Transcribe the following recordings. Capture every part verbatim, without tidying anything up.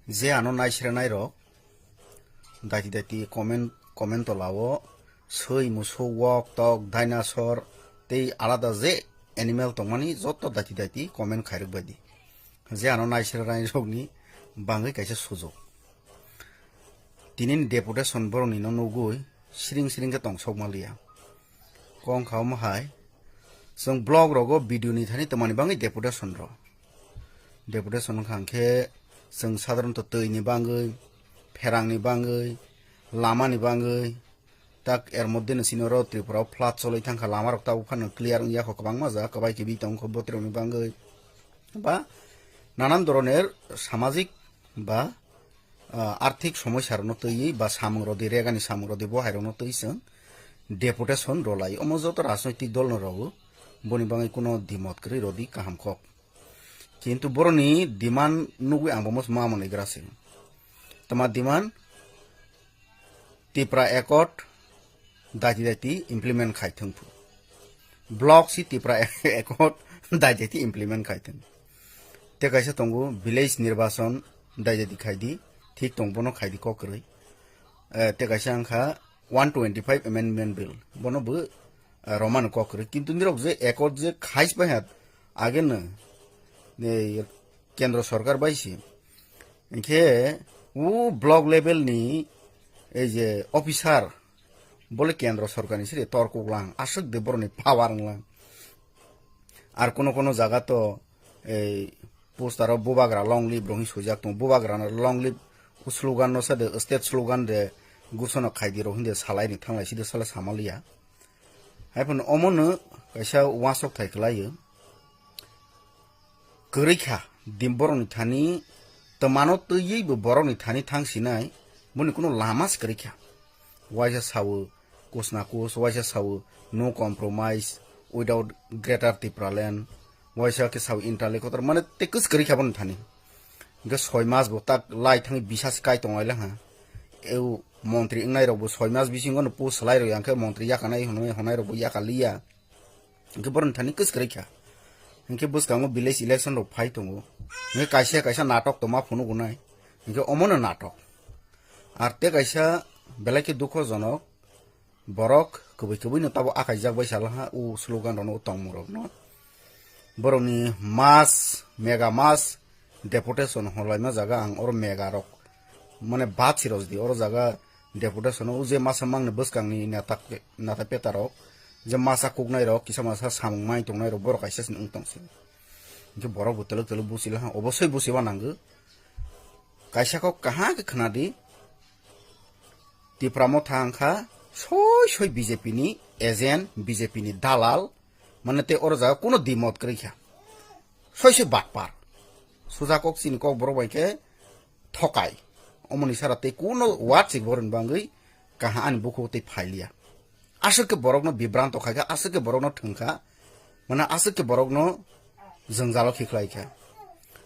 Je ano naisrenai rok, daiti daiti comment, comment tola o soi, musuk, wok, tok, dinosaur, tei alada je animal tongmani joto daiti daiti comment khairok bai di. Je ano naisrenai rokni bangwi kaisa sujuk. Tinini deputation borokni no nugwi siring siring khe tong sok manliya. Kong kha omo hai, chwng block rogo B D O ni thani twmani bangwi deputation rw. Deputation wngkha hwnkhe chwng sadharanto twi ni bangwi, pherang ni bangwi, lama ni bangwi, tak er moddhe no chini oro Tripura o flood cholwi thangkha, lama rok tabuk phano clear wngya kho, kwbangma jaga kwbai kibi tongkho botrok ni bangwi, ba nanan doroner samajik ba, ah, arthik somosya rokno twiwi ba samung rodi, regani samung rodi, bo hai rokno twi chwng deputation rw lai. Omo joto rajnoitik dol no rw o, boni bangwi kuno dimot kwrwi rodi kaham kok. Kintu boroni demand nugwi ang bo ma manwi gra se. Tama demand, Tipra Accord daiti daiti implement khai thwng phu. Block si Tipra Accord daiti daiti implement khai thwng. Te kaisa tongo village nirbachon daiti daiti khai di, thik tong bono khai di kok kwrwi. Eh, te kaisa wngkha one twenty-five amendment bill, bono bo, eh, romano kok kwrwi. Kintu nirok je accord je khais bai ha, age no, eh, kendro sorkar bai si. Hinkhe o block level ni ei je officer, bole kendro sorkar ni siri torkuk lang, aswk de boroni power wng lang. Ar kono kono jaga to ei poster o bubagra long live rok hwnwi swijak tongo. Bubagra no long live o slogan no sa de, state slogan de, gusono khai di rok hwnwi de salai ni thanglai si de sala sama liya. Hai phano omo no kaisa uansuk thai kwlai o. Kwrwi kha, dim borok ni thani, twmano twiwi bo borok ni thani thang sinai, boni kuno lama se kwrwi kha. Waisa sawo, kus na kus, waisa sawo, no compromise, without Greater Tipraland, waisa khe sawo interlocutor, mane tei kus kwrwi kha boni thani. Hingke soi mas bo tak lai thangwi bisas kai tong lai ha. Eu montri wngnai rok bo soi mas bisingo no post salai rok ya, hingke montri yakanai hwnwi hwnai rok bo yakaliya. Hingke boroni thani kwskwrwi kha. Hingke bwskango village election rok phai tongo. Hingke kaisa kaisa natok tongma phunuk wnai. Hingke omono natok. Ar te kaisa belai khe dukhojonok, borok kwbwi kwbwi no tabo akaijak bai sala ha, o slogan rok no, o tongmung rok no. Borokni mass, mega mass, deputation horlaima jaga ang oro mega rok, mane, bachi rojdi oro jaga deputation o je masa mangni bwskangni neta, neta peta rok, je masa kuknai rok, kisa masa samung mai tongnai rok, borok kaisa sini wng tong se. Hingke borok bo telok telok busi laha, obosoi busiba nango. Kaisa kok kaham khe khna di, Tipra Motha wngkha soi soi B J P ni agent, B J P ni dalal, mane, tei oro jaga kuno dimot kwrwi kha. Soi soi batpar. Suja kok chini kok borok bai khe thokai. Omoni sara tei kuno word si borok ni bangwi kaham ani bukhugo tei phailiya. Aswk khe borokno bibranto khai kha, aswk khe borokno thwng kha, mane aswk khe borokno jwngjalo khiklai kha.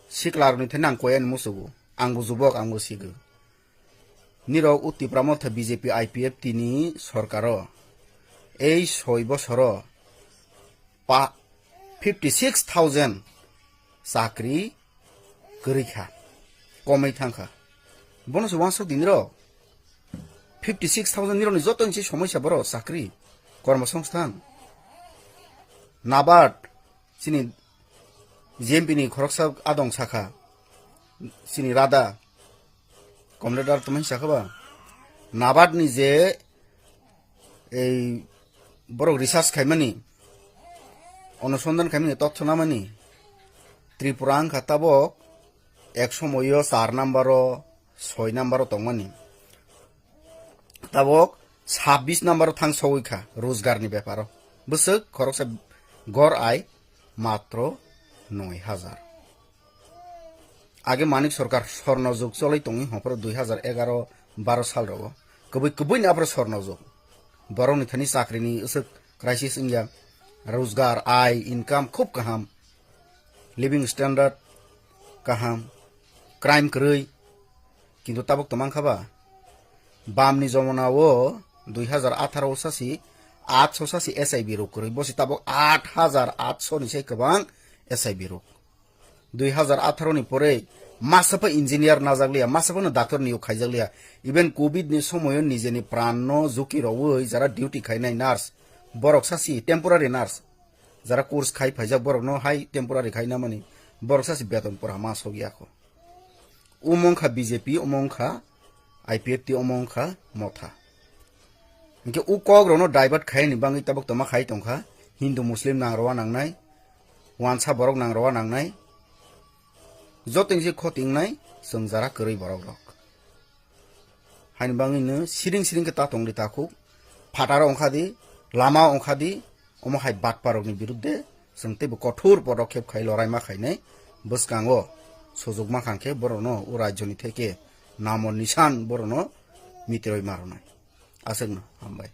Sikla rokni thani ang koi ani musugo, angbo jubok, angbo sigo. Nirok o Tipra Motha B J P I P F T ni sorkaro ei soi bosoro pa fifty six thousand chakri kwrwi kha, komwi thang kha. Bono se uansuk di nirok, fifty six thousand nirokni joto ni se somosya borok chakri, kormosongsthan. NABARD, chini J M P ni khoroksa adong sakha, chini Radha, Comrade Radha tongmani sakha ba, NABARD ni je ei borok research khaimani, onusondhan khaimani, totho namani, Tripura wngkha tabok ek somoio char number o, soi number o tongmani. Tabok sabbish number o thang sogwi kha rojgar ni beparo. Bwswk khoroksa gor ai matro noi hajar. Age Manik Sarkar sorno jug choloi tongwi hopro dui hajar egaro baro sal rogo. Kwbwi kwbwi ni aphro sorno jug. Borok ni thani chakri ni usuk crisis wngya. Rojgar, ai, income khub kaham. Living standard kaham. Crime kwrwi. Kintu tabuk to mankha ba? Bam ni jomona o dui hajar atharo o sasi, atso sasi S I B rok kwrwi. Bosi tabuk aat hajar atso ni sai kwbang S I B rok. Dui hajar atharo ni pore Masa pa engineer najak liya, masa pa no doctor niyok khaijak liya. Even covid ni somoyo nijeni pran no juki rowi jara duty khainai nurse, borok sasi temporary nurse, jara course khai phaijak borok no hai temporary khai namani borok sasi beton pora ma sok ya kho. Omo wngkha B J P, omo wngkha I P F T, omo wngkha Motha. Hinkhe o kok rokno divert khaini bagwi tabuk toma khai tongkha. Hindu Muslim nang rowa nangnai, wansa borok nang rowa nangnai, joto ni se khoti wngnai chwng jara kwrwi borok rok. Haini bagwi no siring siring khe ta tongdi takhuk, phataro wngkha di, lama wngkha di, omo hai batpa rokni birudde chwng teibo kothor podokhep khai loraima khainai bwskango sujukma khangkhe borokno o rajyoni theke namo nisan borokno mitiroi maronai. Aswkno hambai.